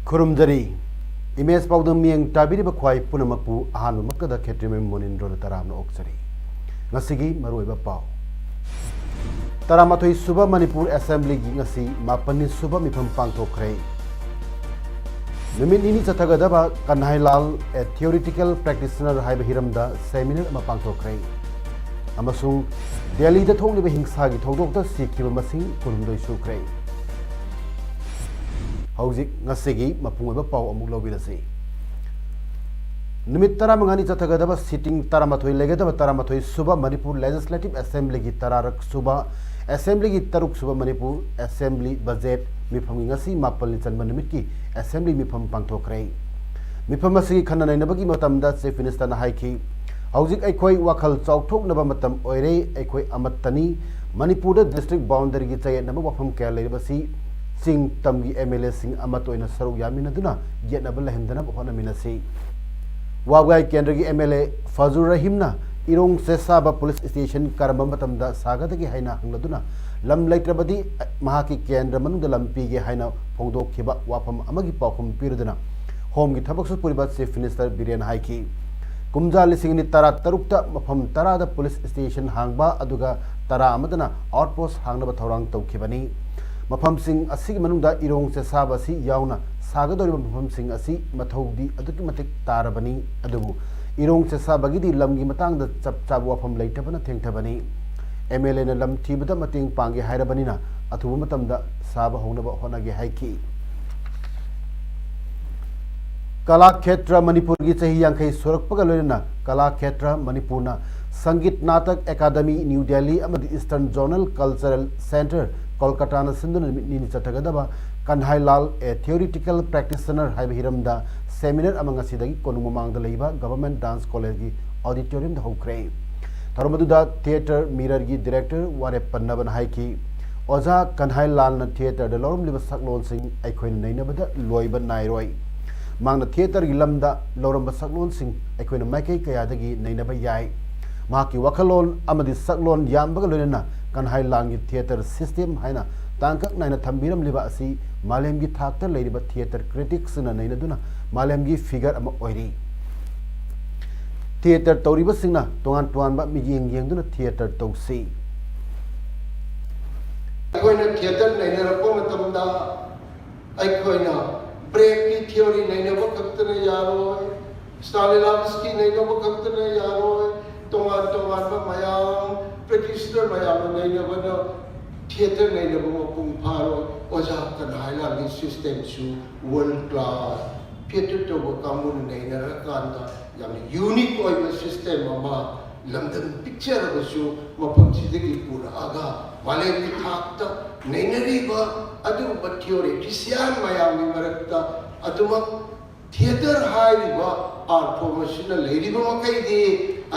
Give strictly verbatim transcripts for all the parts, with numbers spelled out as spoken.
ꯈꯨꯔꯨꯝꯖꯔꯤ꯫ Image ꯄꯥꯎꯗꯝ ꯃꯤꯠꯌꯦꯡ ꯇꯥꯕꯤꯔꯤꯕ ꯈ꯭ꯋꯥꯏ ꯄꯨꯝꯅꯃꯛꯄꯨ ꯑꯍꯥꯟꯕꯃꯛꯇꯗ ꯈꯦꯇ꯭ꯔꯤꯃꯌꯨꯝ ꯃꯣꯅꯤꯟꯗ꯭ꯔꯣꯅ ꯇꯔꯥꯝꯅ ꯑꯣꯛꯆꯔꯤ꯫ ꯉꯁꯤꯒꯤ ꯃꯔꯨꯑꯣꯏꯕ ꯄꯥꯎ꯫ ꯇꯔꯥꯃꯥꯊꯣꯏ ꯁꯨꯕ ꯃꯅꯤꯄꯨꯔ ꯑꯦꯁꯦꯝꯕ꯭ꯂꯤꯒꯤ ꯉꯁꯤ ꯃꯥꯄꯟꯅꯤ ꯁꯨꯕ ꯃꯤꯐꯝ ꯄꯥꯡꯊꯣꯛꯈ꯭ꯔꯦ꯫ ꯅꯨꯃꯤꯠ ꯅꯤꯅꯤ ꯆꯠꯊꯒꯗꯕ ꯀꯟꯍꯥꯏꯂꯥꯜ, a theoretical practitioner ꯍꯥꯏꯕ ꯍꯤꯔꯝꯗ ꯁꯦꯃꯤꯅꯥꯔ ꯑꯃ ꯄꯥꯡꯊꯣꯛꯈ꯭ꯔꯦ꯫ ꯑꯃꯁꯨꯡ ꯗꯦꯜꯂꯤꯗ ꯊꯣꯛꯂꯤꯕ ꯍꯤꯡꯁꯥꯒꯤ ꯊꯧꯗꯣꯛꯇ ꯁꯤꯈꯤꯕ ꯃꯁꯤꯡ ꯀꯨꯟꯍꯨꯝꯗꯣꯏ ꯁꯨꯈ꯭ꯔꯦ꯫ ꯍꯧꯖꯤꯛ ꯉꯁꯤꯒꯤ ꯃꯄꯨꯡ ꯑꯣꯏꯕ ꯄꯥꯎ ꯑꯃꯨꯛ ꯂꯧꯕꯤꯔꯁꯤ꯫ ꯅꯨꯃꯤꯠ ꯇꯔꯥꯃꯉꯥꯅꯤ ꯆꯠꯊꯒꯗꯕ ꯁꯤꯇꯤꯡ ꯇꯔꯥꯃꯥꯊꯣꯏ ꯂꯩꯒꯗꯕ ꯇꯔꯥꯃꯥꯊꯣꯏ ꯁꯨꯕ ꯃꯅꯤꯄꯨꯔ ꯂꯦꯖꯤꯁꯂꯦꯇꯤꯚ ꯑꯦꯁꯦꯝꯕ꯭ꯂꯤꯒꯤ ꯇꯔꯥꯔꯛ ꯁꯨꯕ ꯑꯦꯁꯦꯝꯕ꯭ꯂꯤꯒꯤ ꯇꯔꯨꯛ ꯁꯨꯕ ꯃꯅꯤꯄꯨꯔ ꯑꯦꯁꯦꯝꯕ꯭ꯂꯤ ꯕꯖꯦꯠ ꯃꯤꯐꯝꯒꯤ ꯉꯁꯤ ꯃꯥꯄꯜꯅꯤ ꯆꯟꯕ ꯅꯨꯃꯤꯠꯀꯤ ꯑꯦꯁꯦꯝꯕ꯭ꯂꯤ ꯃꯤꯐꯝ ꯄꯥꯡꯊꯣꯛꯈ꯭ꯔꯦ꯫ ꯃꯤꯐꯝ ꯑꯁꯤꯒꯤ ꯈꯟꯅ ꯅꯩꯅꯕꯒꯤ ꯃꯇꯝꯗ ꯆꯤꯐ ꯃꯤꯅꯤꯁꯇꯔꯅ ꯍꯥꯏꯈꯤ, "ꯍꯧꯖꯤꯛ ꯑꯩꯈꯣꯏ ꯋꯥꯈꯜ ꯆꯥꯎꯊꯣꯛꯅꯕ ꯃꯇꯝ ꯑꯣꯏꯔꯦ, ꯑꯩꯈꯣꯏ ꯑꯃꯠꯇꯅꯤ꯫ ꯃꯅꯤꯄꯨꯔꯗ ꯗꯤꯁꯇ꯭ꯔꯤꯛ ꯕꯥꯎꯟꯗꯔꯤꯒꯤ ꯆꯌꯦꯠꯅꯕ ꯋꯥꯐꯝ ꯀꯌꯥ ꯂꯩꯔꯤꯕꯁꯤ ꯆꯤꯡ ꯇꯝꯒꯤ ꯑꯦꯝ ꯑꯦꯜ ꯑꯦꯁꯤꯡ ꯑꯃꯠꯇ ꯑꯣꯏꯅ ꯁꯔꯨꯛ ꯌꯥꯃꯤꯟꯅꯗꯨꯅ ꯌꯦꯠꯅꯕ ꯂꯩꯍꯟꯗꯅꯕ ꯍꯣꯠꯅꯃꯤꯟꯅꯁꯤ"꯫ ꯋꯥꯕꯒꯥꯏ ꯀꯦꯟꯗ꯭ꯔꯒꯤ ꯑꯦꯝ ꯑꯦꯜ ꯑꯦ ꯐꯖꯨꯔ ꯔꯍꯤꯝꯅ ꯏꯔꯣꯡ ꯆꯦꯁꯥꯕ ꯄꯨꯂꯤꯁ ꯁ꯭ꯇꯦꯁꯟ ꯀꯔꯝꯕ ꯃꯇꯝꯗ ꯁꯥꯒꯗꯒꯦ ꯍꯥꯏꯅ ꯍꯪꯂꯗꯨꯅ, ꯂꯝ ꯂꯩꯇ꯭ꯔꯕꯗꯤ ꯃꯍꯥꯛꯀꯤ ꯀꯦꯟꯗ꯭ꯔ ꯃꯅꯨꯡꯗ ꯂꯝ ꯄꯤꯒꯦ ꯍꯥꯏꯅ ꯐꯣꯡꯗꯣꯛꯈꯤꯕ ꯋꯥꯐꯝ ꯑꯃꯒꯤ ꯄꯥꯎꯈꯨꯝ ꯄꯤꯔꯗꯨꯅ, ꯍꯣꯝꯒꯤ ꯊꯕꯛꯁꯨ ꯄꯨꯔꯤꯕ ꯆꯤꯐ ꯃꯤꯅꯤꯁꯇꯔ ꯕꯤꯔꯦꯟ ꯍꯥꯏꯈꯤ, ꯀꯨꯝꯖꯥ ꯂꯤꯁꯤꯡ ꯑꯅꯤ ꯇꯔꯥ ꯇꯔꯨꯛꯇ ꯃꯐꯝ ꯇꯔꯥꯗ ꯄꯨꯂꯤꯁ ꯁ꯭ꯇꯦꯁꯟ ꯍꯥꯡꯕ, ꯑꯗꯨꯒ ꯇꯔꯥ ꯑꯃꯗꯅ ꯑꯥꯎꯠ ꯄꯣꯁ ꯍꯥꯡꯅꯕ ꯊꯧꯔꯥꯡ ꯇꯧꯈꯤꯕꯅꯤ꯫ ꯃꯐꯝꯁꯤꯡ ꯑꯁꯤꯒꯤ ꯃꯅꯨꯡꯗ ꯏꯔꯣꯡ ꯆꯦꯁꯥꯕ ꯑꯁꯤ ꯌꯥꯎꯅ ꯁꯥꯒꯗꯧꯔꯤꯕ ꯃꯐꯝꯁꯤꯡ ꯑꯁꯤ ꯃꯊꯧꯗꯤ ꯑꯗꯨꯛꯀꯤ ꯃꯇꯤꯛ ꯇꯥꯔꯕꯅꯤ, ꯑꯗꯨꯕꯨ ꯏꯔꯣꯡ ꯆꯦꯁꯥꯕꯒꯤꯗꯤ ꯂꯝꯒꯤ ꯃꯇꯥꯡꯗ ꯆꯞ ꯆꯥꯕ ꯋꯥꯐꯝ ꯂꯩꯇꯕꯅ ꯊꯦꯡꯊꯕꯅꯤ꯫ ꯑꯦꯝ ꯑꯦꯜ ꯑꯦꯅ ꯂꯝ ꯊꯤꯕꯗ ꯃꯇꯦꯡ ꯄꯥꯡꯒꯦ ꯍꯥꯏꯔꯕꯅꯤꯅ ꯑꯊꯨꯕ ꯃꯇꯝꯗ ꯁꯥꯕ ꯍꯧꯅꯕ ꯍꯣꯠꯅꯒꯦ ꯍꯥꯏꯈꯤ꯫ ꯀꯂꯥ ꯈꯦꯇ꯭ꯔ ꯃꯅꯤꯄꯨꯔꯒꯤ ꯆꯍꯤ ꯌꯥꯡꯈꯩ ꯁꯨꯔꯛꯄꯒ ꯂꯣꯏꯅꯅ ꯀꯂꯥ ꯈꯦꯇ꯭ꯔ ꯃꯅꯤꯄꯨꯔꯅ ꯁꯪꯒꯤꯠ ꯅꯥꯇꯛ ꯑꯦꯀꯥꯗꯃꯤ ꯅ꯭ꯌꯨ ꯗꯦꯜꯂꯤ ꯑꯃꯗꯤ ꯏꯁꯇꯔꯟ ꯖꯣꯅꯦꯜ ꯀꯜꯆꯔꯦꯜ ꯁꯦꯟꯇꯔ ꯀꯣꯜꯀꯇꯥꯅ ꯁꯤꯟꯗꯨꯅ ꯅꯨꯃꯤꯠ ꯅꯤꯅꯤ ꯆꯠꯊꯒꯗꯕ ꯀꯟꯍꯥꯏ ꯂꯥꯜ, A Theoretical Practitioner ꯍꯥꯏꯕ ꯍꯤꯔꯝꯗ seminar ꯑꯃ ꯉꯁꯤꯗꯒꯤ ꯀꯣꯅꯨꯡ ꯃꯃꯥꯡꯗ ꯂꯩꯕ Government Dance Collegeꯀꯤ auditoriumꯗ ꯍꯧꯈ꯭ꯔꯦ꯫ ꯊꯧꯔꯝ ꯑꯗꯨꯗ Theatre Mirrorꯒꯤ director ꯋꯥꯔꯦꯞ ꯄꯟꯅꯕꯅ ꯍꯥꯏꯈꯤ, ꯑꯣꯖꯥ ꯀꯟꯍꯥꯏ ꯂꯥꯜꯅ theatreꯗ ꯂꯧꯔꯝꯂꯤꯕ ꯁꯛꯂꯣꯟꯁꯤꯡ ꯑꯩꯈꯣꯏꯅ ꯅꯩꯅꯕꯗ ꯂꯣꯏꯕ ꯅꯥꯏꯔꯣꯏ꯫ ꯃꯍꯥꯛꯅ theatreꯒꯤ ꯂꯝꯗ ꯂꯧꯔꯝꯕ ꯁꯛꯂꯣꯟꯁꯤꯡ ꯑꯩꯈꯣꯏꯅ ꯃꯥꯏꯀꯩ ꯀꯌꯥꯗꯒꯤ ꯅꯩꯅꯕ ꯌꯥꯏ꯫ ꯃꯍꯥꯛꯀꯤ ꯋꯥꯈꯜꯂꯣꯟ ꯑꯃꯗꯤ ꯁꯛꯂꯣꯟ ꯌꯥꯝꯕꯒ ꯂꯣꯏꯅꯅ ꯀꯟꯍꯥꯏ ꯂꯥꯜꯒꯤ theatre system ꯍꯥꯏꯅ ꯇꯥꯡꯀꯛ ꯅꯥꯏꯅ ꯊꯝꯕꯤꯔꯝꯂꯤꯕ ꯑꯁꯤ ꯃꯥꯂꯦꯝꯒꯤ ꯊꯥꯛꯇ ꯂꯩꯔꯤꯕ theatre criticsꯁꯤꯡꯅ ꯅꯩꯅꯗꯨꯅ ꯃꯥꯂꯦꯝꯒꯤ figure ꯑꯃ ꯑꯣꯏꯔꯤ꯫ Theatre ꯇꯧꯔꯤꯕꯁꯤꯡꯅ ꯇꯣꯉꯥꯟ ꯇꯣꯉꯥꯟꯕ ꯃꯤꯠꯌꯦꯡ ꯌꯦꯡꯗꯨꯅ theatre ꯇꯧꯁꯤ꯫ ꯑꯩꯈꯣꯏꯅ theatre ꯅꯩꯅꯔꯛꯄ ꯃꯇꯝꯗ ꯑꯩꯈꯣꯏꯅ breakꯀꯤ theory ꯅꯩꯅꯕ ꯈꯛꯇꯅ ꯌꯥꯔꯣꯏ, Stanislavski ꯅꯩꯅꯕ ꯈꯛꯇꯅ ꯌꯥꯔꯣꯏ, ꯇꯣꯉꯥꯟ ꯇꯣꯉꯥꯟꯕ ꯃꯌꯥꯝ practitioner ꯃꯌꯥꯝꯅ ꯅꯩꯅꯕꯅ theatre ꯅꯩꯅꯕ ꯃꯄꯨꯡ ꯐꯥꯔꯣꯏ꯫ ꯑꯣꯖꯥ ꯀꯟꯍꯥꯏ ꯂꯥꯜꯒꯤ systemꯁꯨ world class theatre ꯇꯧꯕ ꯀꯥꯡꯕꯨꯅ ꯅꯩꯅꯔꯀꯥꯟꯗ ꯌꯥꯝꯅ unique ꯑꯣꯏꯕ system ꯑꯃ ꯂꯝꯗꯝ ꯄꯤꯛꯆꯔꯕꯁꯨ ꯃꯐꯝꯁꯤꯗꯒꯤ ꯄꯨꯔꯛꯑꯒ ꯃꯥꯂꯦꯝꯒꯤ ꯊꯥꯛꯇ ꯅꯩꯅꯔꯤꯕ ꯑꯗꯨꯒꯨꯝꯕ theoretician ꯃꯌꯥꯝꯒꯤ ꯃꯔꯛꯇ ꯑꯗꯨꯃꯛ theatre ꯍꯥꯏꯔꯤꯕ art form ꯑꯁꯤꯅ ꯂꯩꯔꯤꯕ ꯃꯈꯩꯗꯤ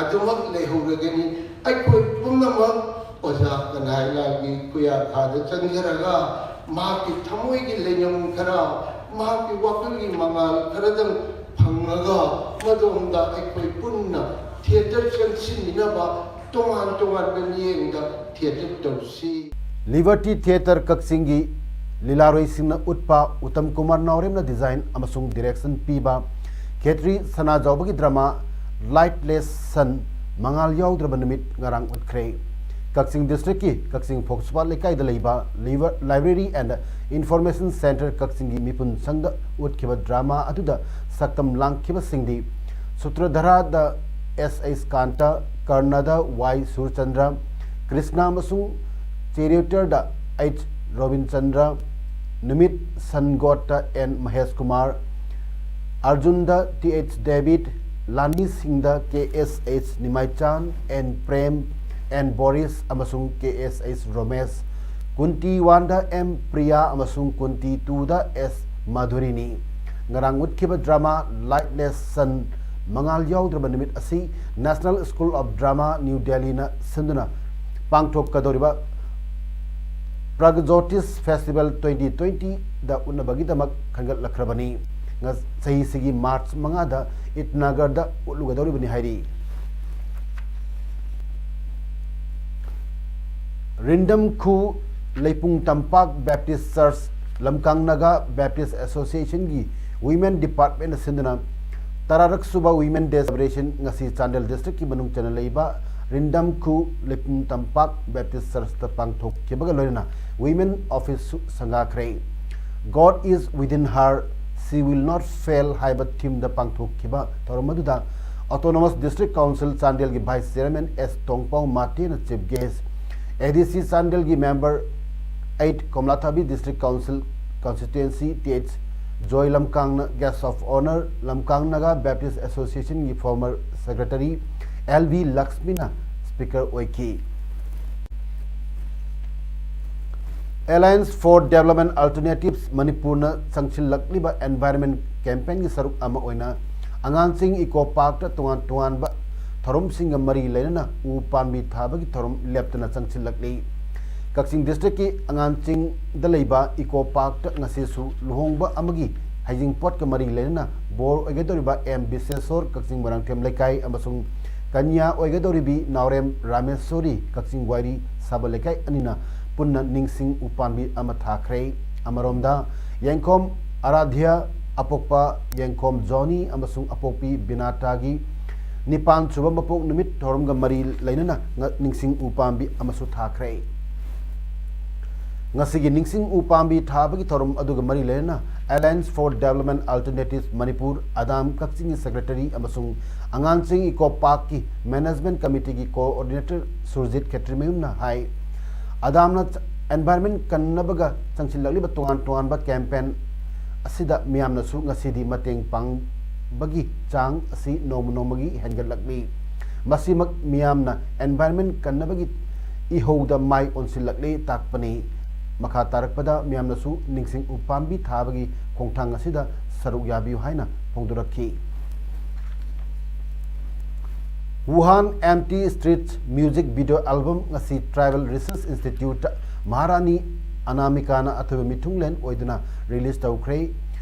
ꯑꯗꯨꯃꯛ ꯂꯩꯍꯧꯔꯒꯅꯤ꯫ ꯑꯩꯈꯣꯏ ꯄꯨꯝꯅꯃꯛ ꯑꯣꯖꯥ ꯀꯟꯍꯥꯏ ꯂꯥꯜꯒꯤ ꯈꯨꯌꯥꯈꯥꯗ ꯆꯪꯖꯔꯒ ꯃꯍꯥꯛꯀꯤ ꯊꯃꯣꯏꯒꯤ ꯂꯩꯅꯝ ꯈꯔ, ꯃꯍꯥꯛꯀꯤ ꯋꯥꯈꯜꯒꯤ ꯃꯉꯥꯜ ꯈꯔꯗꯪ ꯐꯪꯉꯒ ꯃꯗꯣꯝꯗ ꯑꯩꯈꯣꯏ ꯄꯨꯟꯅ theatre ꯆꯪꯁꯤꯟꯃꯤꯟꯅꯕ, ꯇꯣꯉꯥꯟ ꯇꯣꯉꯥꯟꯕ ꯃꯤꯠꯌꯦꯡꯗ theatre ꯇꯧꯁꯤ꯫ Liberty Theatre ꯀꯛꯆꯤꯡꯒꯤ ꯂꯤꯂꯥꯔꯣꯏꯁꯤꯡꯅ ꯎꯠꯄ ꯎꯇꯝ ꯀꯨꯃꯥꯔ ꯅꯥꯎꯔꯦꯝꯅ design ꯑꯃꯁꯨꯡ direction ꯄꯤꯕ ꯈꯦꯇ꯭ꯔꯤ ꯁꯅꯥꯖꯥꯎꯕꯒꯤ drama Lightless Sun, ꯃꯉꯥꯜ ꯌꯥꯎꯗ꯭ꯔꯕ ꯅꯨꯃꯤꯠ ꯉꯔꯥꯡ ꯎꯠꯈ꯭ꯔꯦ꯫ ꯀꯛꯆꯤꯡ districtꯀꯤ ꯀꯛꯆꯤꯡ ꯐꯣꯛꯁꯄꯥꯠ ꯂꯩꯀꯥꯏꯗ ꯂꯩꯕ Liber-, Library and Information Centre ꯀꯛꯆꯤꯡꯒꯤ ꯃꯤꯄꯨꯟ ꯁꯪꯗ ꯎꯠꯈꯤꯕ drama ꯑꯗꯨꯗ ꯁꯛꯇꯝ ꯂꯥꯡꯈꯤꯕꯁꯤꯡꯗꯤ ꯁꯨꯇ꯭ꯔꯙꯔꯥꯗ S H ꯀꯥꯟꯇ, ꯀꯔꯅꯗ Y Surchandra, Krishna ꯑꯃꯁꯨꯡ charioteerꯗ H ꯔꯣꯕꯤꯟꯆꯟꯗ꯭ꯔ, ꯅꯨꯃꯤꯠ ꯁꯟꯒꯣꯠꯇ N ꯃꯍꯦꯁ ꯀꯨꯃꯥꯔ, ꯑꯔꯖꯨꯟꯗ T H ꯗꯦꯕꯤꯠ, ꯂꯥꯟꯃꯤꯁꯤꯡꯗ K S H Nimaichan, N Prem, N Boris ꯑꯃꯁꯨꯡ K S H ꯔꯣꯃꯦꯁ, ꯀꯨꯟꯇꯤ ꯋꯥꯟꯗ ꯑꯦꯝ ꯄ꯭ꯔꯤꯌꯥ ꯑꯃꯁꯨꯡ ꯀꯨꯟꯇꯤ ꯇꯨꯗ ꯑꯦꯁ ꯃꯥꯙꯨꯔꯤꯅꯤ꯫ ꯉꯔꯥꯡ ꯎꯠꯈꯤꯕ drama Lightless Sun, ꯃꯉꯥꯜ ꯌꯥꯎꯗ꯭ꯔꯕ ꯅꯨꯃꯤꯠ ꯑꯁꯤ National School of Drama, New Delhiꯅ ꯁꯤꯟꯗꯨꯅ ꯄꯥꯡꯊꯣꯛꯀꯗꯧꯔꯤꯕ Pragjotis Festival twenty twentyꯗ ꯎꯠꯅꯕꯒꯤꯗꯃꯛ ꯈꯟꯒꯠꯂꯛꯈ꯭ꯔꯕꯅꯤ꯫ ꯉ-, ꯆꯍꯤꯁꯤꯒꯤ ꯃꯥꯔꯆ ꯃꯉꯥꯗ ꯏꯇꯅꯥꯒꯔꯗ ꯎꯠꯂꯨꯒꯗꯧꯔꯤꯕꯅꯤ ꯍꯥꯏꯔꯤ꯫ ꯔꯤꯟꯗꯝ ꯈꯨ ꯂꯩꯄꯨꯡ ꯇꯝꯄꯥꯛ Baptist Church, ꯂꯝꯀꯥꯡ Naga Baptist Associationꯒꯤ Women Departmentꯅ ꯁꯤꯟꯗꯨꯅ ꯇꯔꯥꯔꯛ ꯁꯨꯕ Women Day celebration ꯉꯁꯤ ꯆꯥꯟꯗꯦꯜ districtꯀꯤ ꯃꯅꯨꯡ ꯆꯟꯅ ꯂꯩꯕ ꯔꯤꯟꯗꯝ ꯈꯨ ꯂꯩꯄꯨꯡ ꯇꯝꯄꯥꯛ Baptist Churchꯇ ꯄꯥꯡꯊꯣꯛꯈꯤꯕꯒ ꯂꯣꯏꯅꯅ Women Officeꯁꯨ ꯁꯪꯒꯥꯈ꯭ꯔꯦ꯫ God is within her, she will not fail ꯍꯥꯏꯕ themeꯗ ꯄꯥꯡꯊꯣꯛꯈꯤꯕ ꯊꯧꯔꯝ ꯑꯗꯨꯗ Autonomous District Council ꯆꯥꯟꯗꯦꯜꯒꯤ Vice Chairman ꯑꯦꯁ ꯇꯣꯡꯄꯥꯎ ꯃꯥꯇꯦꯅ chief guest, ADC ꯆꯥꯟꯗꯦꯜꯒꯤ member eight Komlathabi District Council constituency T H Joy ꯂꯝꯀꯥꯡꯅ guest of honour, Lamkang Naga Baptist Associationꯒꯤ former secretary ꯑꯦꯜ ꯚꯤ ꯂꯛꯁꯃꯤꯅ speaker ꯑꯣꯏꯈꯤ꯫ Alliance for Development Alternatives ꯃꯅꯤꯄꯨꯔꯅ ꯆꯪꯁꯤꯜꯂꯛꯂꯤꯕ environment campaignꯒꯤ ꯁꯔꯨꯛ ꯑꯃ ꯑꯣꯏꯅ ꯑꯉꯥꯡꯁꯤꯡ eco parkꯇ ꯇꯣꯉꯥꯟ ꯇꯣꯉꯥꯟꯕ ꯊꯧꯔꯝꯁꯤꯡꯒ ꯃꯔꯤ ꯂꯩꯅꯅ ꯎ ꯄꯥꯝꯕꯤ ꯊꯥꯕꯒꯤ ꯊꯧꯔꯝ ꯂꯦꯞꯇꯅ ꯆꯪꯁꯤꯜꯂꯛꯂꯤ꯫ ꯀꯛꯆꯤꯡ districtꯀꯤ ꯑꯉꯥꯡꯁꯤꯡꯗ ꯂꯩꯕ eco parkꯇ ꯉꯁꯤꯁꯨ ꯂꯨꯍꯣꯡꯕ ꯑꯃꯒꯤ ꯍꯩꯖꯤꯡꯄꯣꯠꯀ ꯃꯔꯤ ꯂꯩꯅꯅ ꯕꯣꯔ ꯑꯣꯏꯒꯗꯧꯔꯤꯕ ꯑꯦꯝ ꯕꯤꯁꯦꯁꯣꯔ ꯀꯛꯆꯤꯡ ꯃꯣꯏꯔꯥꯡꯊꯦꯝ ꯂꯩꯀꯥꯏ ꯑꯃꯁꯨꯡ ꯀꯟꯌꯥ ꯑꯣꯏꯒꯗꯧꯔꯤꯕꯤ ꯅꯥꯎꯔꯦꯝ ꯔꯥꯃꯦꯁꯣꯔꯤ ꯀꯛꯆꯤꯡ ꯋꯥꯏꯔꯤ ꯁꯥꯕ ꯂꯩꯀꯥꯏ ꯑꯅꯤꯅ ꯄꯨꯟꯅ ꯅꯤꯡꯁꯤꯡ ꯎꯄꯥꯝꯕꯤ ꯑꯃ ꯊꯥꯈ꯭ꯔꯦ꯫ ꯑꯃꯔꯣꯝꯗ ꯌꯦꯡꯈꯣꯝ ꯑꯔꯥꯙ꯭ꯌ ꯑꯄꯣꯛꯄ ꯌꯦꯡꯈꯣꯝ ꯖꯣꯅꯤ ꯑꯃꯁꯨꯡ ꯑꯄꯣꯛꯄꯤ ꯕꯤꯅꯥꯇꯥꯒꯤ ꯅꯤꯄꯥꯟ ꯁꯨꯕ ꯃꯄꯣꯛ ꯅꯨꯃꯤꯠ ꯊꯧꯔꯝꯒ ꯃꯔꯤ ꯂꯩꯅꯅ ꯉ-, ꯅꯤꯡꯁꯤꯡ ꯎꯄꯥꯝꯕꯤ ꯑꯃꯁꯨ ꯊꯥꯈ꯭ꯔꯦ꯫ ꯉꯁꯤꯒꯤ ꯅꯤꯡꯁꯤꯡ ꯎ ꯄꯥꯝꯕꯤ ꯊꯥꯕꯒꯤ ꯊꯧꯔꯝ ꯑꯗꯨꯒ ꯃꯔꯤ ꯂꯩꯅꯅ Alliance for Development Alternatives Manipur, ꯑꯗꯥꯝ ꯀꯛꯆꯤꯡꯒꯤ secretary ꯑꯃꯁꯨꯡ ꯑꯉꯥꯡꯁꯤꯡ eco parkꯀꯤ management committeeꯒꯤ coordinator ꯁꯨꯔꯖꯤꯠ ꯈꯦꯇ꯭ꯔꯤꯃꯌꯨꯝꯅ ꯍꯥꯏ, ꯑꯗꯥꯝꯅ environment ꯀꯟꯅꯕꯒ ꯆꯪꯁꯤꯜꯂꯛꯂꯤꯕ ꯇꯣꯉꯥꯟ ꯇꯣꯉꯥꯟꯕ campaign ꯑꯁꯤꯗ ꯃꯤꯌꯥꯝꯅꯁꯨ ꯉꯁꯤꯗꯤ ꯃꯇꯦꯡ ꯄꯥꯡꯕꯒꯤ ꯆꯥꯡ ꯑꯁꯤ ꯅꯣꯡꯃ ꯅꯣꯡꯃꯒꯤ ꯍꯦꯟꯒꯠꯂꯛꯂꯤ꯫ ꯃꯁꯤꯃꯛ ꯃꯤꯌꯥꯝꯅ environment ꯀꯟꯅꯕꯒꯤ ꯏꯍꯧꯗ ꯃꯥꯏ ꯑꯣꯟꯁꯤꯜꯂꯛꯂꯦ ꯇꯥꯛꯄꯅꯤ꯫ ꯃꯈꯥ ꯇꯥꯔꯛꯄꯗ ꯃꯤꯌꯥꯝꯅꯁꯨ ꯅꯤꯡꯁꯤꯡ ꯎꯄꯥꯝꯕꯤ ꯊꯥꯕꯒꯤ ꯈꯣꯡꯊꯥꯡ ꯑꯁꯤꯗ ꯁꯔꯨꯛ ꯌꯥꯕꯤꯌꯨ ꯍꯥꯏꯅ ꯐꯣꯡꯗꯣꯔꯛꯈꯤ꯫ Wuhan Empty Streets Music Video Album ꯉꯁꯤ Tribal Research Institute ꯃꯍꯥꯔꯥꯅꯤ ꯑꯅꯥꯃꯤꯀꯥꯅ ꯑꯊꯣꯏꯕ ꯃꯤꯊꯨꯡꯂꯦꯟ ꯑꯣꯏꯗꯨꯅ release ꯇꯧꯈ꯭ꯔꯦ꯫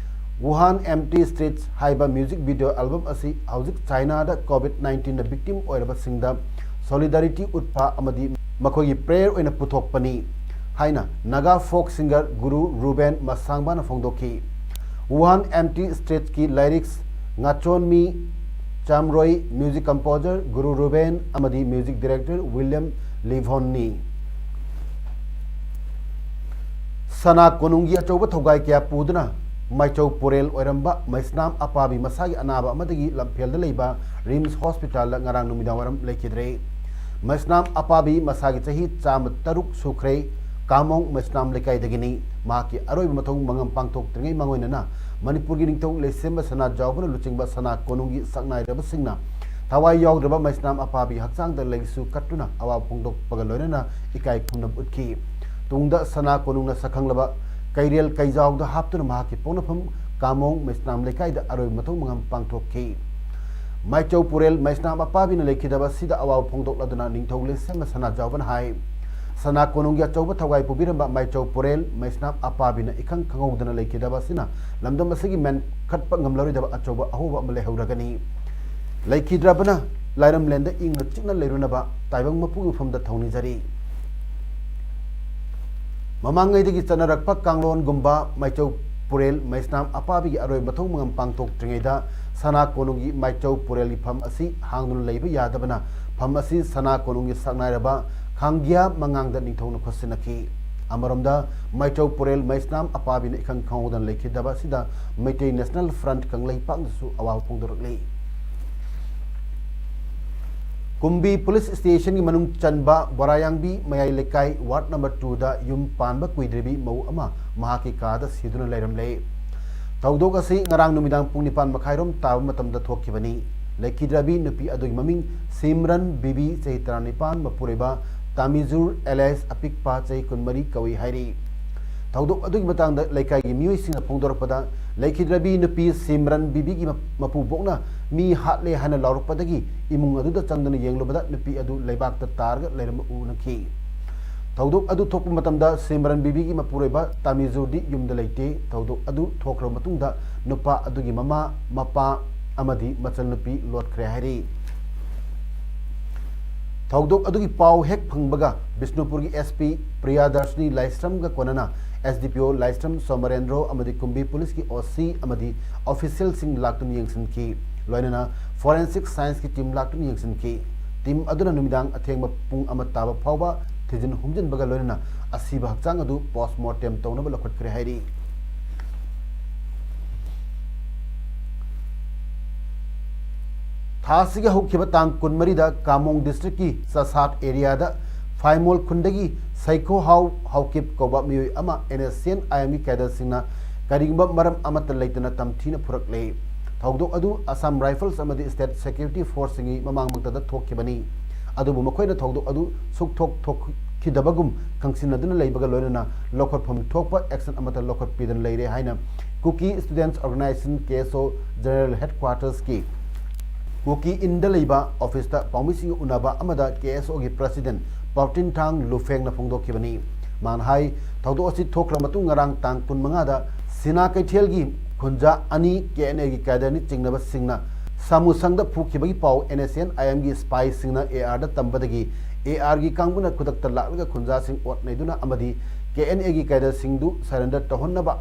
Wuhan Empty Streets ꯍꯥꯏꯕ music video album ꯑꯁꯤ ꯍꯧꯖꯤꯛ ꯆꯥꯏꯅꯥꯗ COVID nineteenꯅ victim ꯑꯣꯏꯔꯕꯁꯤꯡꯗ solidarity ꯎꯠꯄ ꯑꯃꯗꯤ ꯃꯈꯣꯏꯒꯤ prayer ꯑꯣꯏꯅ ꯄꯨꯊꯣꯛꯄꯅꯤ ꯍꯥꯏꯅ Naga folk singer ꯒꯨꯔꯨ ꯔꯨꯕꯦꯟ ꯃꯁꯥꯡꯕꯥꯅ ꯐꯣꯡꯗꯣꯛꯈꯤ꯫ Wuhan Empty Streetsꯀꯤ lyrics ꯉꯥꯆꯣꯟꯃꯤ ꯆꯥꯝꯔꯣꯏ, music composer ꯒꯨꯔꯨ ꯔꯨꯕꯦꯟ ꯑꯃꯗꯤ music director ꯋꯤꯂꯤꯌꯝ ꯂꯤꯚꯣꯟꯅꯤ꯫ ꯁꯅꯥ ꯀꯣꯅꯨꯡꯒꯤ ꯑꯆꯧꯕ ꯊꯧꯒꯥꯏ ꯀꯌꯥ ꯄꯨꯗꯨꯅ ꯃꯥꯏꯆꯧ ꯄꯨꯔꯦꯜ ꯑꯣꯏꯔꯝꯕ ꯃꯩꯁꯅꯥꯝ ꯑꯄꯥꯕꯤ ꯃꯁꯥꯒꯤ ꯑꯅꯥꯕ ꯑꯃꯗꯒꯤ ꯂꯝꯐꯦꯜꯗ ꯂꯩꯕ ꯔꯤꯝꯁ ꯍꯣꯁꯄꯤꯇꯥꯜꯗ ꯉꯔꯥꯡ ꯅꯨꯃꯤꯗꯥꯡ ꯋꯥꯏꯔꯝ ꯂꯩꯈꯤꯗ꯭ꯔꯦ꯫ ꯃꯩꯁꯅꯥꯝ ꯑꯄꯥꯕꯤ ꯃꯁꯥꯒꯤ ꯆꯍꯤ ꯆꯥꯝꯃ ꯇꯔꯨꯛ ꯁꯨꯈ꯭ꯔꯦ꯫ ꯀꯥꯃꯣꯡ ꯃꯩꯁꯅꯥꯝ ꯂꯩꯀꯥꯏꯗꯒꯤꯅꯤ꯫ ꯃꯍꯥꯛꯀꯤ ꯑꯔꯣꯏꯕ ꯃꯊꯧ ꯃꯉꯝ ꯄꯥꯡꯊꯣꯛꯇ꯭ꯔꯤꯉꯩ ꯃꯥꯡꯑꯣꯏꯅꯅ ꯃꯅꯤꯄꯨꯔꯒꯤ ꯅꯤꯡꯊꯧ ꯂꯩꯁꯦꯝꯕ ꯁꯅꯥꯖꯥꯎꯕꯅ ꯂꯨꯆꯤꯡꯕ ꯁꯅꯥ ꯀꯣꯅꯨꯡꯒꯤ ꯁꯛꯅꯥꯏꯔꯕꯁꯤꯡꯅ ꯊꯋꯥꯏ ꯌꯥꯎꯗ꯭ꯔꯕ ꯃꯩꯁꯅꯥꯝ ꯑꯄꯥꯕꯤꯒꯤ ꯍꯛꯆꯥꯡꯗ ꯂꯩꯁꯨ ꯀꯠꯇꯨꯅ ꯑꯋꯥꯕ ꯐꯣꯡꯗꯣꯛꯄꯒ ꯂꯣꯏꯅꯅ ꯏꯀꯥꯏ ꯈꯨꯝꯅꯕ ꯎꯠꯈꯤ꯫ ꯇꯨꯡꯗ ꯁꯅꯥ ꯀꯣꯅꯨꯡꯅ ꯁꯛꯈꯪꯂꯕ ꯀꯩꯔꯦꯜ ꯀꯩꯖꯥꯎꯗ ꯍꯥꯞꯇꯨꯅ ꯃꯍꯥꯛꯀꯤ ꯄꯣꯛꯅꯐꯝ ꯀꯥꯃꯣꯡ ꯃꯩꯁꯅꯥꯝ ꯂꯩꯀꯥꯏꯗ ꯑꯔꯣꯏꯕ ꯃꯊꯧ ꯃꯉꯝ ꯄꯥꯡꯊꯣꯛꯈꯤ꯫ ꯃꯥꯏꯆꯧ ꯄꯨꯔꯦꯜ ꯃꯩꯁꯅꯥꯝ ꯑꯄꯥꯕꯤꯅ ꯂꯩꯈꯤꯗꯕ ꯑꯁꯤꯗ ꯑꯋꯥꯕ ꯐꯣꯡꯗꯣꯛꯂꯗꯨꯅ ꯅꯤꯡꯊꯧ ꯂꯩꯁꯦꯝꯕ ꯁꯅꯥꯖꯥꯎꯕꯅ ꯍꯥꯏ, ꯁꯅꯥ ꯀꯣꯅꯨꯡꯒꯤ ꯑꯆꯧꯕ ꯊꯧꯒꯥꯏ ꯄꯨꯕꯤꯔꯝꯕ ꯃꯥꯏꯆꯧ ꯄꯨꯔꯦꯜ ꯃꯩꯁꯅꯥꯝ ꯑꯄꯥꯕꯤꯅ ꯏꯈꯪ ꯈꯪꯍꯧꯗꯅ ꯂꯩꯈꯤꯗꯕ ꯑꯁꯤꯅ ꯂꯝꯗꯝ ꯑꯁꯤꯒꯤ ꯃꯦꯟꯈꯠꯄ ꯉꯝꯂꯔꯣꯏꯗꯕ ꯑꯆꯧꯕ ꯑꯍꯣꯕ ꯑꯃ ꯂꯩꯍꯧꯔꯒꯅꯤ꯫ ꯂꯩꯈꯤꯗ꯭ꯔꯕꯅ ꯂꯥꯏꯔꯝꯂꯦꯟꯗ ꯏꯪꯅ ꯆꯤꯛꯅ ꯂꯩꯔꯨꯅꯕ ꯇꯥꯏꯕꯪ ꯃꯄꯨꯒꯤ ꯃꯐꯝꯗ ꯊꯧꯅꯤꯖꯔꯤ꯫ ꯃꯃꯥꯡꯉꯩꯗꯒꯤ ꯆꯠꯅꯔꯛꯄ ꯀꯥꯡꯂꯣꯟꯒꯨꯝꯕ ꯃꯥꯏꯆꯧ ꯄꯨꯔꯦꯜ ꯃꯩꯁꯅꯥꯝ ꯑꯄꯥꯕꯤꯒꯤ ꯑꯔꯣꯏꯕ ꯃꯊꯧ ꯃꯉꯝ ꯄꯥꯡꯊꯣꯛꯇ꯭ꯔꯤꯉꯩꯗ ꯁꯅꯥ ꯀꯣꯅꯨꯡꯒꯤ ꯃꯥꯏꯆꯧ ꯄꯨꯔꯦꯜꯒꯤ ꯐꯝ ꯑꯁꯤ ꯍꯥꯡꯗꯨꯅ ꯂꯩꯕ ꯌꯥꯗꯕꯅ ꯐꯝ ꯑꯁꯤ ꯁꯅꯥ ꯀꯣꯅꯨꯡꯒꯤ ꯁꯛꯅꯥꯏꯔꯕ ꯈꯥꯡꯒꯤꯌꯥ ꯃꯉꯥꯡꯗ ꯅꯤꯡꯊꯧꯅ ꯈꯨꯠꯁꯤꯟꯅꯈꯤ꯫ ꯑꯃꯔꯣꯝꯗ ꯃꯥꯏꯆꯧ ꯄꯨꯔꯦꯜ ꯃꯩꯁꯅꯥꯝ ꯑꯄꯥꯕꯤꯅ ꯏꯈꯪ ꯈꯪꯍꯧꯗꯅ ꯂꯩꯈꯤꯗꯕ ꯑꯁꯤꯗ ꯃꯩꯇꯩ National Front ꯀꯪꯂꯩꯄꯥꯛꯅꯁꯨ ꯑꯋꯥꯕ ꯐꯣꯡꯗꯣꯔꯛꯂꯤ꯫ ꯀꯨꯝꯕꯤ ꯄꯨꯂꯤꯁ ꯁ꯭ꯇꯦꯁꯟꯒꯤ ꯃꯅꯨꯡ ꯆꯟꯕ ꯕꯣꯔꯥꯌꯥꯡꯕꯤ ꯃꯌꯥꯏ ꯂꯩꯀꯥꯏ ꯋꯥꯔꯗ ꯅꯝꯕꯔ ꯇꯨꯗ ꯌꯨꯝ ꯄꯥꯟꯕ ꯀꯨꯏꯗ꯭ꯔꯤꯕꯤ ꯃꯧ ꯑꯃ ꯃꯍꯥꯛꯀꯤ ꯀꯥꯗ ꯁꯤꯗꯨꯅ ꯂꯩꯔꯝꯂꯦ꯫ ꯊꯧꯗꯣꯛ ꯑꯁꯤ ꯉꯔꯥꯡ ꯅꯨꯃꯤꯗꯥꯡ ꯄꯨꯡ ꯅꯤꯄꯥꯟ ꯃꯈꯥꯏꯔꯣꯝ ꯇꯥꯕ ꯃꯇꯝꯗ ꯊꯣꯛꯈꯤꯕꯅꯤ꯫ ꯂꯩꯈꯤꯗ꯭ꯔꯕꯤ ꯅꯨꯄꯤ ꯑꯗꯨꯒꯤ ꯃꯃꯤꯡ ꯁꯤꯝꯔꯟ ꯕꯤꯕꯤ, ꯆꯍꯤ ꯇꯔꯥꯅꯤꯄꯥꯟ, ꯃꯄꯨꯔꯣꯏꯕ ꯇꯥꯃꯤꯖꯨꯔ ꯑꯦꯂꯥꯏꯁ ꯑꯄꯤꯛꯄ ꯆꯍꯤ ꯀꯨꯟꯃꯔꯤ ꯀꯧꯏ ꯍꯥꯏꯔꯤ꯫ ꯊꯧꯗꯣꯛ ꯑꯗꯨꯒꯤ ꯃꯇꯥꯡꯗ ꯂꯩꯀꯥꯏꯒꯤ ꯃꯤꯑꯣꯏꯁꯤꯡꯅ ꯐꯣꯡꯗꯣꯔꯛꯄꯗ, ꯂꯩꯈꯤꯗ꯭ꯔꯕꯤ ꯅꯨꯄꯤ ꯁꯤꯝꯔꯟ ꯕꯤꯕꯤꯒꯤ ꯃ-, ꯃꯄꯨꯕꯣꯛꯅ "ꯃꯤ ꯍꯥꯠꯂꯦ" ꯍꯥꯏꯅ ꯂꯥꯎꯔꯛꯄꯗꯒꯤ ꯏꯃꯨꯡ ꯑꯗꯨꯗ ꯆꯪꯗꯨꯅ ꯌꯦꯡꯂꯨꯕꯗ ꯅꯨꯄꯤ ꯑꯗꯨ ꯂꯩꯕꯥꯛꯇ ꯇꯥꯔꯒ ꯂꯩꯔꯝꯕ ꯎꯅꯈꯤ꯫ ꯊꯧꯗꯣꯛ ꯑꯗꯨ ꯊꯣꯛꯄ ꯃꯇꯝꯗ ꯁꯤꯝꯔꯟ ꯕꯤꯕꯤꯒꯤ ꯃꯄꯨꯔꯣꯏꯕ ꯇꯥꯃꯤꯖꯨꯔꯗꯤ ꯌꯨꯝꯗ ꯂꯩꯇꯦ꯫ ꯊꯧꯗꯣꯛ ꯑꯗꯨ ꯊꯣꯛꯈ꯭ꯔꯕ ꯃꯇꯨꯡꯗ ꯅꯨꯄꯥ ꯑꯗꯨꯒꯤ ꯃꯃꯥ, ꯃꯄꯥ ꯑꯃꯗꯤ ꯃꯆꯜꯅꯨꯄꯤ ꯂꯣꯠꯈ꯭ꯔꯦ ꯍꯥꯏꯔꯤ꯫ ꯊꯧꯗꯣꯛ ꯑꯗꯨꯒꯤ ꯄꯥꯎ ꯍꯦꯛ ꯐꯪꯕꯒ ꯕꯤꯁꯅꯨꯄꯨꯔꯒꯤ ꯑꯦꯁ ꯄꯤ ꯄ꯭ꯔꯤꯌꯥꯗꯔꯁꯤꯅꯤ ꯂꯥꯏꯁ꯭ꯔꯝꯒ ꯀꯣꯟꯅꯅ ꯑꯦꯁ ꯗꯤ ꯄꯤ ꯑꯣ ꯂꯥꯏꯁ꯭ꯔꯝ ꯁꯣꯃꯔꯦꯟꯗ꯭ꯔꯣ ꯑꯃꯗꯤ ꯀꯨꯝꯕꯤ ꯄꯨꯂꯤꯁꯀꯤ ꯑꯣ ꯁꯤ ꯑꯃꯗꯤ ꯑꯣꯐꯤꯁꯤꯌꯦꯜꯁꯤꯡ ꯂꯥꯛꯇꯨꯅ ꯌꯦꯡꯁꯤꯟꯈꯤ꯫ ꯂꯣꯏꯅꯅ ꯐꯣꯔꯦꯟꯁꯤꯛ ꯁꯥꯏꯟꯁꯀꯤ ꯇꯤꯝ ꯂꯥꯛꯇꯨꯅ ꯌꯦꯡꯁꯤꯟꯈꯤ꯫ ꯇꯤꯝ ꯑꯗꯨꯅ ꯅꯨꯃꯤꯗꯥꯡ ꯑꯊꯦꯡꯕ ꯄꯨꯡ ꯑꯃ ꯇꯥꯕ ꯐꯥꯎꯕ ꯊꯤꯖꯤꯟ ꯍꯨꯝꯖꯤꯟꯕꯒ ꯂꯣꯏꯅꯅ ꯑꯁꯤꯕ ꯍꯛꯆꯥꯡ ꯑꯗꯨ ꯄꯣꯁ꯭ꯠꯃꯣꯔꯇꯦꯝ ꯇꯧꯅꯕ ꯂꯧꯈꯠꯈ꯭ꯔꯦ ꯍꯥꯏꯔꯤ꯫ ꯊꯥ ꯑꯁꯤꯒꯤ ꯍꯧꯈꯤꯕ ꯇꯥꯡ ꯀꯨꯟꯃꯔꯤꯗ ꯀꯥꯃꯣꯡ ꯗꯤꯁꯇ꯭ꯔꯤꯛꯀꯤ ꯆꯁꯥꯠ ꯑꯦꯔꯤꯌꯥꯗ ꯐꯥꯏꯃꯣꯜ ꯈꯨꯟꯗꯒꯤ ꯁꯩꯈꯣꯍꯥꯎ ꯍꯥꯎꯀꯤꯞ ꯀꯧꯕ ꯃꯤꯑꯣꯏ ꯑꯃ ꯑꯦꯟ ꯑꯦꯁ ꯁꯤ ꯑꯦꯟ ꯑꯥꯏ ꯑꯦꯝꯒꯤ ꯀꯦꯗꯔꯁꯤꯡꯅ ꯀꯔꯤꯒꯨꯝꯕ ꯃꯔꯝ ꯑꯃꯠꯇ ꯂꯩꯇꯅ ꯇꯝꯊꯤꯅ ꯐꯨꯔꯛꯂꯦ꯫ ꯊꯧꯗꯣꯛ ꯑꯗꯨ ꯑꯁꯥꯝ ꯔꯥꯏꯐꯜꯁ ꯑꯃꯗꯤ ꯁ꯭ꯇꯦꯠ ꯁꯦꯀ꯭ꯌꯨꯔꯤꯇꯤ ꯐꯣꯔꯁꯁꯤꯡꯒꯤ ꯃꯃꯥꯡꯃꯛꯇꯗ ꯊꯣꯛꯈꯤꯕꯅꯤ꯫ ꯑꯗꯨꯕꯨ ꯃꯈꯣꯏꯅ ꯊꯧꯗꯣꯛ ꯑꯗꯨ ꯁꯨꯛꯊꯣꯛ ꯊꯣꯛꯈꯤꯗꯕꯒꯨꯝ ꯈꯪꯁꯤꯟꯅꯗꯨꯅ ꯂꯩꯕꯒ ꯂꯣꯏꯅꯅ ꯂꯧꯈꯠꯐꯝ ꯊꯣꯛꯄ ꯑꯦꯛꯁꯟ ꯑꯃꯠꯇ ꯂꯧꯈꯠꯄꯤꯗꯅ ꯂꯩꯔꯦ ꯍꯥꯏꯅ ꯀꯨꯀꯤ ꯁ꯭ꯇꯨꯗꯦꯟꯠꯁ ꯑꯣꯔꯒꯅꯥꯏꯖꯦꯁꯟ, ꯀꯦ ꯑꯦꯁ ꯑꯣ, ꯖꯦꯅꯔꯦꯜ ꯍꯦꯗꯀ꯭ꯋꯥꯇꯔꯁꯀꯤ ꯀꯨꯀꯤ ꯏꯟꯗ ꯂꯩꯕ ꯑꯣꯐꯤꯁꯇ ꯄꯥꯎꯃꯤꯁꯤꯡꯒ ꯎꯅꯕ ꯑꯃꯗ ꯀꯦ ꯑꯦꯁ ꯑꯣꯒꯤ ꯄ꯭ꯔꯁꯤꯗꯦꯟꯠ ꯄꯥꯎꯇꯤꯟꯊꯥꯡ ꯂꯨꯐꯦꯡꯅ ꯐꯣꯡꯗꯣꯛꯈꯤꯕꯅꯤ꯫ ꯃꯥꯅ ꯍꯥꯏ, ꯊꯧꯗꯣꯛ ꯑꯁꯤ ꯊꯣꯛꯈ꯭ꯔ ꯃꯇꯨꯡ ꯉꯔꯥꯡ ꯇꯥꯡ ꯀꯨꯟꯃꯉꯥꯗ ꯁꯤꯅꯥ ꯀꯩꯊꯦꯜꯒꯤ ꯈꯨꯟꯖꯥ ꯑꯅꯤ ꯀꯦ ꯑꯦꯟ ꯑꯦꯒꯤ ꯀꯦꯗꯔꯅꯤ ꯆꯤꯡꯅꯕꯁꯤꯡꯅ ꯁꯥꯃꯨꯁꯪꯗ ꯐꯨꯈꯤꯕꯒꯤ ꯄꯥꯎ ꯑꯦꯟ ꯑꯦꯁ ꯁꯤ ꯑꯦꯟ ꯑꯥꯏ ꯑꯦꯝꯒꯤ ꯁꯤꯄꯥꯏꯁꯤꯡꯅ ꯑꯦ ꯑꯥꯔꯗ ꯇꯝꯕꯗꯒꯤ ꯑꯦ ꯑꯥꯔꯒꯤ ꯀꯥꯡꯕꯨꯅ ꯈꯨꯗꯛꯇ ꯂꯥꯛꯂꯒ ꯈꯨꯟꯖꯥꯁꯤꯡ ꯑꯣꯠ ꯅꯩꯗꯨꯅ ꯑꯃꯗꯤ ꯀꯦ ꯑꯦꯟ ꯑꯦꯒꯤ ꯀꯦꯗꯔꯁꯤꯡꯗꯨ ꯁꯔꯦꯟꯗꯔ ꯇꯧꯍꯟꯅꯕ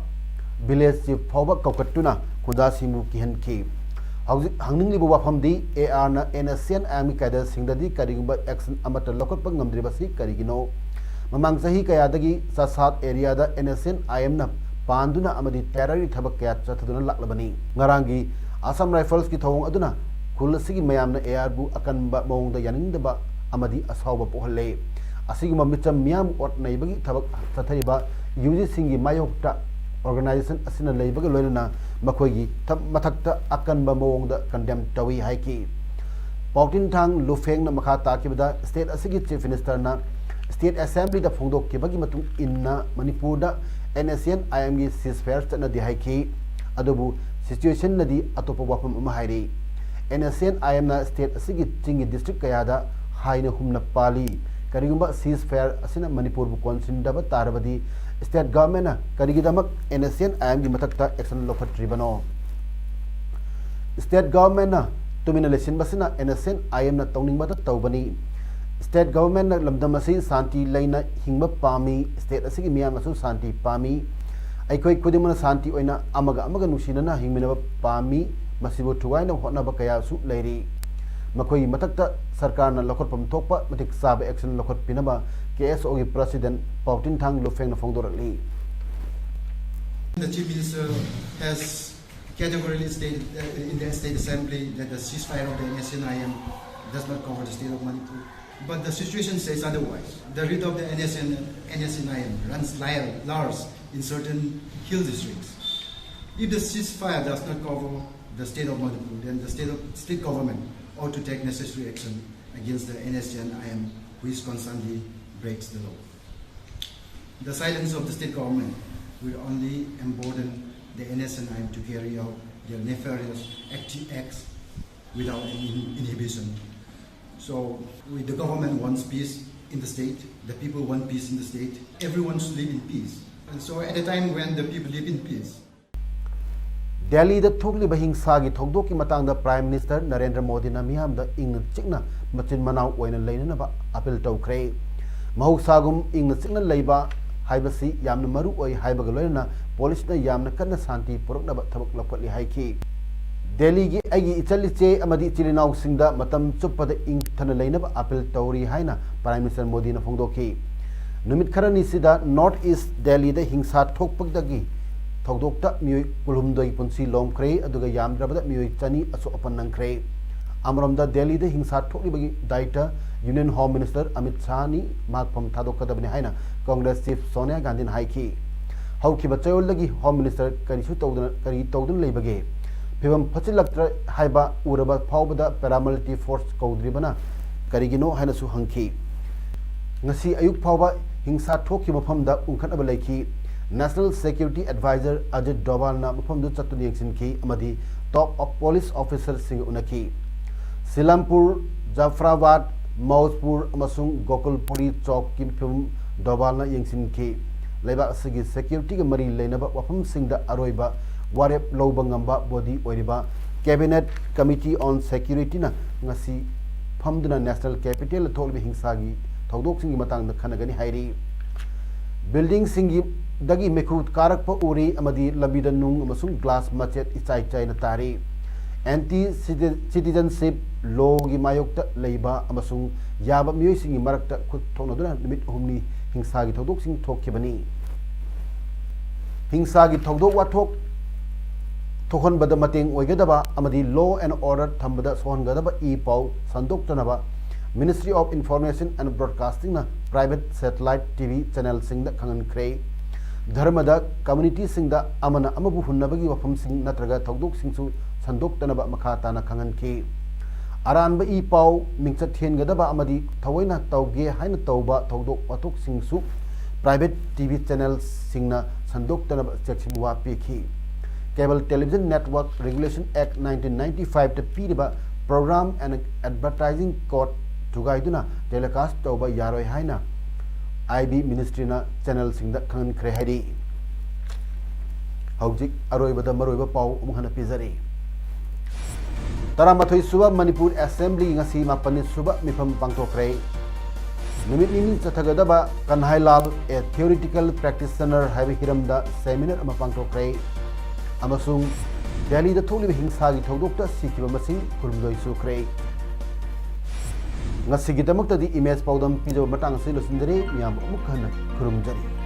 ꯚꯤꯂꯦꯖ ꯆꯤꯐ ꯐꯥꯎꯕ ꯀꯧꯈꯠꯇꯨꯅ ꯈꯨꯟꯖꯥꯁꯤꯡꯕꯨ ꯀꯤꯍꯟꯈꯤ꯫ ꯍꯧꯖꯤꯛ ꯍꯪꯅꯤꯡꯂꯤꯕ ꯋꯥꯐꯝꯗꯤ ꯑꯦ ꯑꯥꯔꯅ ꯑꯦꯟ ꯑꯦꯁ ꯁꯤ ꯑꯦꯟ ꯑꯥꯏ ꯑꯦꯝꯒꯤ ꯀꯦꯗꯔꯁꯤꯡꯗꯗꯤ ꯀꯔꯤꯒꯨꯝꯕ ꯑꯦꯛꯁꯟ ꯑꯃꯠꯇ ꯂꯧꯈꯠꯄ ꯉꯝꯗ꯭ꯔꯤꯕꯁꯤ ꯀꯔꯤꯒꯤꯅꯣ? ꯃꯃꯥꯡ ꯆꯍꯤ ꯀꯌꯥꯗꯒꯤ ꯆꯁꯥꯠ ꯑꯦꯔꯤꯌꯥꯗ ꯑꯦꯟ ꯑꯦꯁ ꯁꯤ ꯑꯦꯟ ꯑꯥꯏ ꯑꯦꯝꯅ ꯄꯥꯟꯗꯨꯅ ꯑꯃꯗꯤ ꯇꯦꯔꯔꯒꯤ ꯊꯕꯛ ꯀꯌꯥ ꯆꯠꯊꯗꯨꯅ ꯂꯥꯛꯂꯕꯅꯤ꯫ ꯉꯔꯥꯡꯒꯤ ꯑꯁꯥꯝ ꯔꯥꯏꯐꯜꯁꯀꯤ ꯊꯧꯑꯣꯡ ꯑꯗꯨꯅ ꯈꯨꯜ ꯑꯁꯤꯒꯤ ꯃꯌꯥꯝꯅ ꯑꯦ ꯑꯥꯔꯕꯨ ꯑꯀꯟꯕ ꯃꯑꯣꯡꯗ ꯌꯥꯅꯤꯡꯗꯕ ꯑꯃꯗꯤ ꯑꯁꯥꯎꯕ ꯄꯣꯛꯍꯜꯂꯦ꯫ ꯑꯁꯤꯒꯨꯝꯕ ꯃꯤꯆꯝ ꯃꯤꯌꯥꯝ ꯑꯣꯠ ꯅꯩꯕꯒꯤ ꯊꯕꯛ ꯆꯠꯊꯔꯤꯕ ꯌꯨ ꯖꯤꯁꯤꯡꯒꯤ ꯃꯥꯌꯣꯛꯇ ꯑꯣꯔꯒꯅꯥꯏꯖꯦꯁꯟ ꯑꯁꯤꯅ ꯂꯩꯕꯒ ꯂꯣꯏꯅꯅ ꯃꯈꯣꯏꯒꯤ ꯊ-, ꯃꯊꯛꯇ ꯑꯀꯟꯕ ꯃꯑꯣꯡꯗ ꯀꯟꯗꯦꯝ ꯇꯧꯏ ꯍꯥꯏꯈꯤ꯫ ꯄꯥꯎꯇꯤꯟꯊꯥꯡ ꯂꯨꯐꯦꯡꯅ ꯃꯈꯥ ꯇꯥꯈꯤꯕꯗ, state ꯑꯁꯤꯒꯤ Chief Minister ꯅ state assembly ꯗ ꯐꯣꯡꯗꯣꯛꯈꯤꯕꯒꯤ ꯃꯇꯨꯡ ꯏꯟꯅ ꯃꯅꯤꯄꯨꯔꯗ NSCN IM ꯒꯤ ceasefire ꯆꯠꯅꯗꯦ ꯍꯥꯏꯈꯤ꯫ ꯑꯗꯨꯕꯨ situation ꯅꯗꯤ ꯑꯇꯣꯞꯄ ꯋꯥꯐꯝ ꯑꯃ ꯍꯥꯏꯔꯤ꯫ NSCN IM ꯅ state ꯑꯁꯤꯒꯤ ꯆꯤꯡꯒꯤ district ꯀꯌꯥꯗ ꯍꯥꯏꯅ ꯍꯨꯝꯅ ꯄꯥꯜꯂꯤ꯫ ꯀꯔꯤꯒꯨꯝꯕ ceasefire ꯑꯁꯤꯅ ꯃꯅꯤꯄꯨꯔꯕꯨ ꯀꯣꯟꯁꯤꯟꯗꯕ ꯇꯥꯔꯕꯗꯤ, state government ꯅ ꯀꯔꯤꯒꯤꯗꯃꯛ NSCN IM ꯒꯤ ꯃꯊꯛꯇ action ꯂꯧꯈꯠꯇ꯭ꯔꯤꯕꯅꯣ? State government ꯅ ꯇꯨꯃꯤꯟꯅ ꯂꯩꯁꯤꯟꯕꯁꯤꯅ NSCN IM ꯅ ꯇꯧꯅꯤꯡꯕꯇ ꯇꯧꯕꯅꯤ꯫ State government ꯅ ꯂꯝꯗꯝ ꯑꯁꯤ ꯁꯥꯟꯇꯤ ꯂꯩꯅ ꯍꯤꯡꯕ ꯄꯥꯝꯃꯤ꯫ State ꯑꯁꯤꯒꯤ ꯃꯤꯌꯥꯝꯅꯁꯨ ꯁꯥꯟꯇꯤ ꯄꯥꯝꯃꯤ꯫ ꯑꯩꯈꯣꯏ ꯈꯨꯗꯤꯡꯃꯛꯅ ꯁꯥꯟꯇꯤ ꯑꯣꯏꯅ ꯑꯃꯒ ꯑꯃꯒ ꯅꯨꯡꯁꯤꯅꯅ ꯍꯤꯡꯃꯤꯟꯅꯕ ꯄꯥꯝꯃꯤ꯫ ꯃꯁꯤꯕꯨ ꯊꯨꯒꯥꯏꯅꯕ ꯍꯣꯠꯅꯕ ꯀꯌꯥꯁꯨ ꯂꯩꯔꯤ꯫ ꯃꯈꯣꯏꯒꯤ ꯃꯊꯛꯇ ꯁꯔꯀꯥꯔꯅ ꯂꯧꯈꯠꯐꯝ ꯊꯣꯛꯄ ꯃꯇꯤꯛ ꯆꯥꯕ action ꯂꯧꯈꯠꯄꯤꯅꯕ KSO ꯒꯤ President ꯄꯥꯎꯇꯤꯟꯊꯥꯡ ꯂꯨꯐꯦꯡꯅ ꯐꯣꯡꯗꯣꯔꯛꯂꯤ꯫ The Chief Minister has categorically stated uh, in the State Assembly that the ceasefire of the NSCN IM does not cover the state of Manipur. But the situation says otherwise. The rate of the NSCN, NSCN IM runs li- large in certain hill districts. If the ceasefire does not cover the state of Manipur, then the state, of, state government ought to take necessary action against the NSCN IM, which constantly breaks the law. The silence of the state government will only embolden the NSCN IM to carry out their nefarious acti- acts without any inhibition. So, we, the government wants peace in the state, the people want peace in the state, everyone should live in peace. And so, at a time when the people live in peace, ꯗꯦꯜꯂꯤꯗ ꯊꯣꯛꯂꯤꯕ ꯍꯤꯡꯁꯥꯒꯤ ꯊꯧꯗꯣꯛꯀꯤ ꯃꯇꯥꯡꯗ Prime Minister Narendra ꯃꯣꯗꯤꯅ ꯃꯤꯌꯥꯝꯗ ꯏꯪꯅ ꯆꯤꯛꯅ ꯃꯆꯤꯟ ꯃꯅꯥꯎ ꯑꯣꯏꯅ ꯂꯩꯅꯅꯕ appeal ꯇꯧꯈ꯭ꯔꯦ꯫ ꯃꯍꯧꯁꯥꯒꯨꯝ ꯏꯪꯅ ꯆꯤꯛꯅ ꯂꯩꯕ ꯍꯥꯏꯕꯁꯤ ꯌꯥꯝꯅ ꯃꯔꯨ ꯑꯣꯏ ꯍꯥꯏꯕꯒ ꯂꯣꯏꯅꯅ police ꯅ ꯌꯥꯝꯅ ꯀꯟꯅ ꯁꯥꯟꯇꯤ ꯄꯨꯔꯛꯅꯕ ꯊꯕꯛ ꯂꯧꯈꯠꯂꯤ ꯍꯥꯏꯈꯤ꯫ ꯗꯦꯜꯂꯤꯒꯤ ꯑꯩꯒꯤ ꯏꯆꯜ ꯏꯆꯦ ꯑꯃꯗꯤ ꯏꯆꯤꯜ ꯏꯅꯥꯎꯁꯤꯡꯗ ꯃꯇꯝ ꯆꯨꯞꯄꯗ ꯏꯪꯊꯅ ꯂꯩꯅꯕ appeal ꯇꯧꯔꯤ ꯍꯥꯏꯅ Prime Minister ꯃꯣꯗꯤꯅ ꯐꯣꯡꯗꯣꯛꯈꯤ꯫ ꯅꯨꯃꯤꯠ ꯈꯔꯅꯤꯁꯤꯗ North East ꯗꯦꯜꯂꯤꯗ ꯍꯤꯡꯁꯥ ꯊꯣꯛꯄꯗꯒꯤ ꯊꯧꯗꯣꯛꯇ ꯃꯤꯑꯣꯏ ꯀꯨꯟꯍꯨꯝꯗꯣꯏ ꯄꯨꯟꯁꯤ ꯂꯣꯝꯈ꯭ꯔꯦ, ꯑꯗꯨꯒ ꯌꯥꯝꯗ꯭ꯔꯕꯗ ꯃꯤꯑꯣꯏ ꯆꯅꯤ ꯑꯁꯣꯛ ꯑꯄꯟ ꯅꯪꯈ꯭ꯔꯦ꯫ ꯑꯃꯔꯣꯝꯗ, ꯗꯦꯜꯂꯤꯗ ꯍꯤꯡꯁꯥ ꯊꯣꯛꯂꯤꯕꯒꯤ ꯗꯥꯏꯇ Union Home Minister ꯑꯃꯤꯠ ꯁꯥꯍꯅꯤ ꯃꯍꯥꯛꯐꯝ ꯊꯥꯗꯣꯛꯀꯗꯕꯅꯤ ꯍꯥꯏꯅ Congress Chief ꯁꯣꯅꯤꯌꯥ ꯒꯥꯟꯙꯤꯅ ꯍꯥꯏꯈꯤ꯫ ꯍꯧꯈꯤꯕ ꯆꯌꯣꯜꯗꯒꯤ Home Minister ꯀꯔꯤꯁꯨ ꯇꯧꯗꯅ, ꯀꯔꯤ ꯇꯧꯗꯨꯅ ꯂꯩꯕꯒꯦ? ꯐꯤꯕꯝ ꯐꯠꯆꯤꯜꯂꯛꯇ꯭ꯔꯦ ꯍꯥꯏꯕ ꯎꯔꯕ ꯐꯥꯎꯕꯗ paramilitary force ꯀꯧꯗ꯭ꯔꯤꯕꯅ ꯀꯔꯤꯒꯤꯅꯣ ꯍꯥꯏꯅꯁꯨ ꯍꯪꯈꯤ꯫ ꯉꯁꯤ ꯑꯌꯨꯛ ꯐꯥꯎꯕ ꯍꯤꯡꯁꯥ ꯊꯣꯛꯈꯤꯕ ꯃꯐꯝꯗ ꯎꯪꯈꯠꯅꯕ ꯂꯩꯈꯤ꯫ National Security Advisor Ajit Dovalꯅ ꯃꯐꯝꯗꯨ ꯆꯠꯇꯨꯅ ꯌꯦꯡꯁꯤꯟꯈꯤ ꯑꯃꯗꯤ top of police officerꯁꯤꯡꯒ ꯎꯅꯈꯤ꯫ ꯁꯤꯂꯝꯄꯨꯔ, ꯖꯐꯔꯥꯕꯥꯗ, ꯃꯧꯖꯄꯨꯔ ꯑꯃꯁꯨꯡ ꯒꯣꯀꯨꯜꯄꯨꯔꯤ ꯆꯧꯛꯀꯤ ꯐꯤꯕꯝ ꯗꯣꯚꯥꯜꯅ ꯌꯦꯡꯁꯤꯟꯈꯤ꯫ ꯂꯩꯕꯥꯛ ꯑꯁꯤꯒꯤ securityꯒ ꯃꯔꯤ ꯂꯩꯅꯕ ꯋꯥꯐꯝꯁꯤꯡꯗ ꯑꯔꯣꯏꯕ ꯋꯥꯔꯦꯞ ꯂꯧꯕ ꯉꯝꯕ body ꯑꯣꯏꯔꯤꯕ Cabinet Committee on Securityꯅ ꯉꯁꯤ ꯐꯝꯗꯨꯅ National Capitalꯗ ꯊꯣꯛꯂꯤꯕ ꯍꯤꯡꯁꯥꯒꯤ ꯊꯧꯗꯣꯛꯁꯤꯡꯒꯤ ꯃꯇꯥꯡꯗ ꯈꯟꯅꯒꯅꯤ ꯍꯥꯏꯔꯤ꯫ Buildingꯁꯤꯡꯒꯤ ꯗꯒꯤ ꯃꯩꯈꯨ ꯀꯥꯔꯛꯄ ꯎꯔꯤ ꯑꯃꯗꯤ ꯂꯝꯕꯤꯗ ꯅꯨꯡ ꯑꯃꯁꯨꯡ glass ꯃꯆꯦꯠ ꯏꯆꯥꯏ ꯆꯥꯏꯅ ꯇꯥꯔꯤ꯫ Anti citizenship lawꯒꯤ ꯃꯥꯌꯣꯛꯇ ꯂꯩꯕ ꯑꯃꯁꯨꯡ ꯌꯥꯕ ꯃꯤꯑꯣꯏꯁꯤꯡꯒꯤ ꯃꯔꯛꯇ ꯈꯨꯠ ꯊꯣꯛꯅꯗꯨꯅ ꯅꯨꯃꯤꯠ ꯑꯍꯨꯝꯅꯤ ꯍꯤꯡꯁꯥꯒꯤ ꯊꯧꯗꯣꯛꯁꯤꯡ ꯊꯣꯛꯈꯤꯕꯅꯤ꯫ ꯍꯤꯡꯁꯥꯒꯤ ꯊꯧꯗꯣꯛ ꯋꯥꯊꯣꯛ ꯊꯣꯛꯍꯟꯕꯗ ꯃꯇꯦꯡ ꯑꯣꯏꯒꯗꯕ ꯑꯃꯗꯤ law and order ꯊꯝꯕꯗ ꯁꯣꯛꯍꯟꯒꯗꯕ ꯏ ꯄꯥꯎ ꯁꯟꯗꯣꯛꯇꯅꯕ Ministry of Information and Broadcastingꯅ private satellite TV channelꯁꯤꯡꯗ ꯈꯪꯍꯟꯈ꯭ꯔꯦ꯫ ꯙꯔꯃꯗ communityꯁꯤꯡꯗ ꯑꯃꯅ ꯑꯃꯕꯨ ꯍꯨꯟꯅꯕꯒꯤ ꯋꯥꯐꯝꯁꯤꯡ ꯅꯠꯇ꯭ꯔꯒ ꯊꯧꯗꯣꯛꯁꯤꯡꯁꯨ ꯁꯟꯗꯣꯛꯇꯅꯕ ꯃꯈꯥ ꯇꯥꯅ ꯈꯪꯍꯟꯈꯤ꯫ ꯑꯔꯥꯟꯕ ꯏ ꯄꯥꯎ, ꯃꯤꯡꯆꯠ ꯍꯦꯟꯒꯗꯕ ꯑꯃꯗꯤ ꯊꯑꯣꯏꯅ ꯇꯧꯒꯦ ꯍꯥꯏꯅ ꯇꯧꯕ ꯊꯧꯗꯣꯛ ꯋꯥꯊꯣꯛꯁꯤꯡꯁꯨ private TV channelꯁꯤꯡꯅ ꯁꯟꯗꯣꯛꯇꯅꯕ ꯆꯦꯛꯁꯤꯟꯋꯥ ꯄꯤꯈꯤ꯫ Cable Television Network Regulation Act nineteen ninety fiveꯇ ꯄꯤꯔꯤꯕ Program and Advertising Code ꯊꯨꯒꯥꯏꯗꯨꯅ telecast ꯇꯧꯕ ꯌꯥꯔꯣꯏ ꯍꯥꯏꯅ IB Ministryꯅ channelꯁꯤꯡꯗ ꯈꯪꯍꯟꯈ꯭ꯔꯦ ꯍꯥꯏꯔꯤ꯫ ꯍꯧꯖꯤꯛ ꯑꯔꯣꯏꯕꯗ ꯃꯔꯨꯑꯣꯏꯕ ꯄꯥꯎ ꯑꯃꯨꯛ ꯍꯟꯅ ꯄꯤꯖꯔꯤ꯫ ꯇꯔꯥꯃꯥꯊꯣꯏ ꯁꯨꯕ ꯃꯅꯤꯄꯨꯔ Assembly ꯉꯁꯤ ꯃꯥꯄꯟ ꯁꯨꯕ ꯃꯤꯐꯝ ꯄꯥꯡꯊꯣꯛꯈ꯭ꯔꯦ꯫ ꯅꯨꯃꯤꯠ ꯅꯤꯅꯤ ꯆꯠꯊꯒꯗꯕ ꯀꯟꯍꯥꯏꯂꯥꯜ A Theoretical Practitioner ꯍꯥꯏꯕ ꯍꯤꯔꯝꯗ seminar ꯑꯃ ꯄꯥꯡꯊꯣꯛꯈ꯭ꯔꯦ ꯑꯃꯁꯨꯡ ꯗꯦꯜꯂꯤꯗ ꯊꯣꯛꯂꯤꯕ ꯍꯤꯡꯁꯥꯒꯤ ꯊꯧꯗꯣꯛꯇ ꯁꯤꯈꯤꯕ ꯃꯁꯤꯡ ꯀꯨꯟꯍꯨꯝꯗꯣꯏ ꯁꯨꯈ꯭ꯔꯦ꯫ ꯉꯁꯤꯒꯤꯗꯃꯛꯇꯗꯤ image ꯄꯥꯎꯗꯝ ꯄꯤꯖꯕ ꯃꯇꯥꯡ ꯑꯁꯤ ꯂꯣꯏꯁꯤꯟꯖꯔꯦ꯫ ꯃꯤꯌꯥꯝꯕꯨ ꯑꯃꯨꯛ ꯍꯟꯅ ꯈꯨꯔꯨꯝꯖꯔꯤ꯫